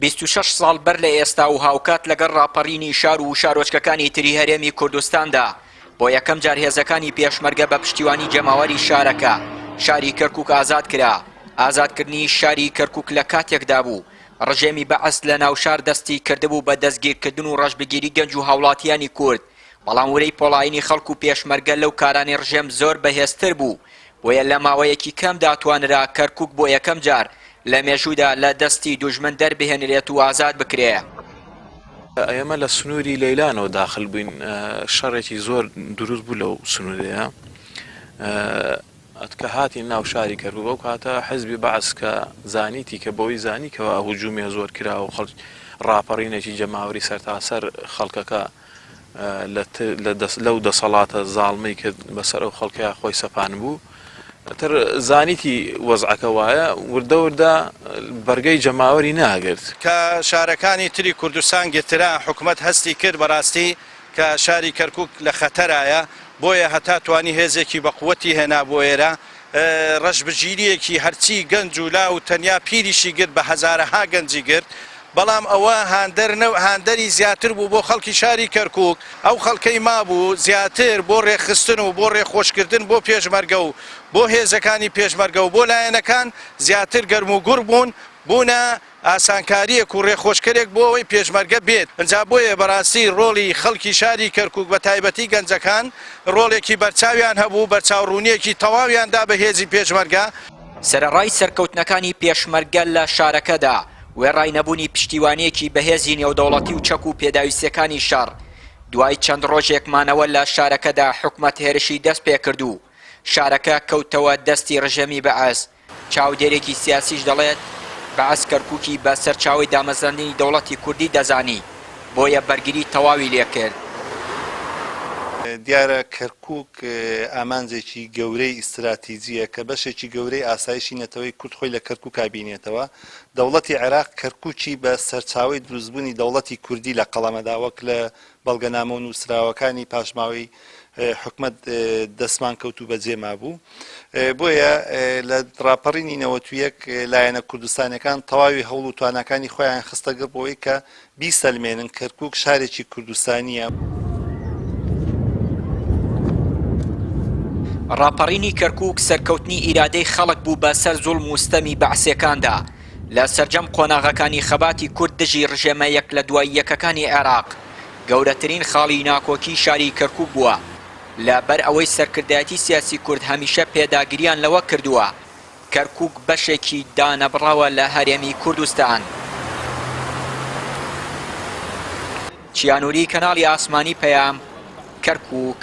26 ساڵ بەر لە ئێستا و هاوکات لەگەڵ ڕاپەڕینی شار و شارۆچکەکانی تری هەرێمی کوردستاندا، بۆ یەکەم جار هێزەکانی پێشمەرگە بە پشتیوانی جەماوەری شارەکە، شاری کەرکوک ئازاد کرا. ئازادکردنی شاری کەرکوک لە کاتێکدا بوو، ڕژێمی بەعس لە ناوشار دەستی کردبوو بە دەستگیرکردن و ڕەشبگیری گەنج و هاوڵاتیانی کورد، بەڵام ورەی پۆڵایینی خەڵک و پێشمەرگە لەو کارانەی ڕژێم زۆر بەهێزتر بوو، بۆیە لە ماوەیەکی کەمدا توانرا کەرکوک بۆ یەکەم جار لە مێژوودا لە دەستی دوژمن دەربهێنرێت و ئازاد بکرێ. ئێمە لە سنووری لەیلانەوە داخل بووین، شەڕێکی زۆر دروست بوو لەو سنوورەیە. کە هاتین ناو شاری کەرکوک ئەو کاتە حزبی بەعس کە زانیتی کە بەوەی زانی کەوا هجوومێ زۆر کرا و خەڵک ڕاپەڕینێکی جەماوەری سەرتاسەر خەڵکەکە لەو دەسەڵاتە زاڵمەی کە بەسەر ئەو خەڵکەیا خۆی سەپانبوو تر زانیتی وەزعەکە وایە وردە وردە بەرگەی جەماوەری ناگرت. کە شارەکانی تری کوردستان گرترا حکومەت هەستی کرد بەڕاستی کە شاری کەرکوک لە خەتەرایە بۆیە هەتا توانی هێزێکی بە قوەتی هێنا بۆ ئێرە ڕەشبگیریەکی هەرچی گەنج و لاو و تەنیا پیریشی گرت بە هەزارەها گەنجی گرت بەڵام ئەوە هاندەر نە هاندەری زیاتر بوو بۆ خەڵکی شاری کەرکوک ئەو خەڵکەی مابوو زیاتر بۆ ڕێکخستن و بۆ ڕێخۆشکردن بۆ پێشمەرگە و بۆ هێزەکانی پێشمەرگە و بۆ لایەنەکان زیاتر گەرم و گوڕ بوون بوونە ئاسانکارییەک و ڕێخۆشکەرێک بۆ ئەوەی پێشمەرگە بێت، ئنجا بۆیە بەڕاستی ڕۆڵی خەڵکی شاری کەرکوک بە تایبەتی گەنجەکان ڕۆڵێکی بەرچاویان هەبوو، بەرچاوڕوونییەکی تەواویان دا بە هێزی پێشمەرگە. سەرەڕای سەرکەوتنەکانی پێشمەرگە لە شارەکەدا، وێڕای نەبوونی پشتیوانییەکی بەهێزی نێودەوڵەتی و چەک و پێداویستییەکانی شەڕ، دوای چەند ڕۆژێک مانەوە لە شارەکەدا حکومەت هێرشی دەستپێکرد و شارەکە کەوتەوە دەستی ڕژێمی بەعس. چاودێرێکی سیاسیش دەڵێت، بەعس کەرکوکی بە سەرچاوەی دامەزراندنی دەوڵەتی کوردی دەزانی، بۆیە بەرگری تەواوی لێکرد. دیارە کەرکوک ئامانجێکی گەورەی ئیستراتیجییە کە بەشێکی گەورەی ئاسایشی نەتەوەی کورد خۆی لە کەرکوکا بینێتەوە. دەوڵەتی عێراق کەرکوکی بە سەرچاوەی دروستبوونی دەوڵەتی کوردی لە قەڵەمەدا وەک لە بەڵگەنامە و نووسراوەکانی پاشماوەی حکومەت دەستمان کەوت و بەجێ مابوو. بۆیە لە ڕاپەڕینی 91 لایەنە کوردستانیەکان تەواوی هەوڵ و تواناکانی خۆیان خستە گڕ بۆ ئەوەی کە بیسەلمێنن کەرکوک شارێکی کوردستانیە. ڕاپەڕینی کەرکوک سەرکەوتنی ئیرادەی خەڵک بوو بە سەر زوڵم و ستەمی بەعسیەکاندا لە سەرجەم قۆناغەکانی خەباتی کورد دژی ڕژێمە یەک لە دوای یەکەکانی عێراق گەورەترین خاڵی ناکۆکی شاری کەرکوک بووە لە بەر ئەوەی سەرکردایەتی سیاسی کورد هەمیشە پێداگریان لەوە کردووە کەرکوک بەشێکی دانەبڕاوە لە هەرێمی کوردستان. چیا نوری کەناڵی ئاسمانی پەیام، کەرکوک.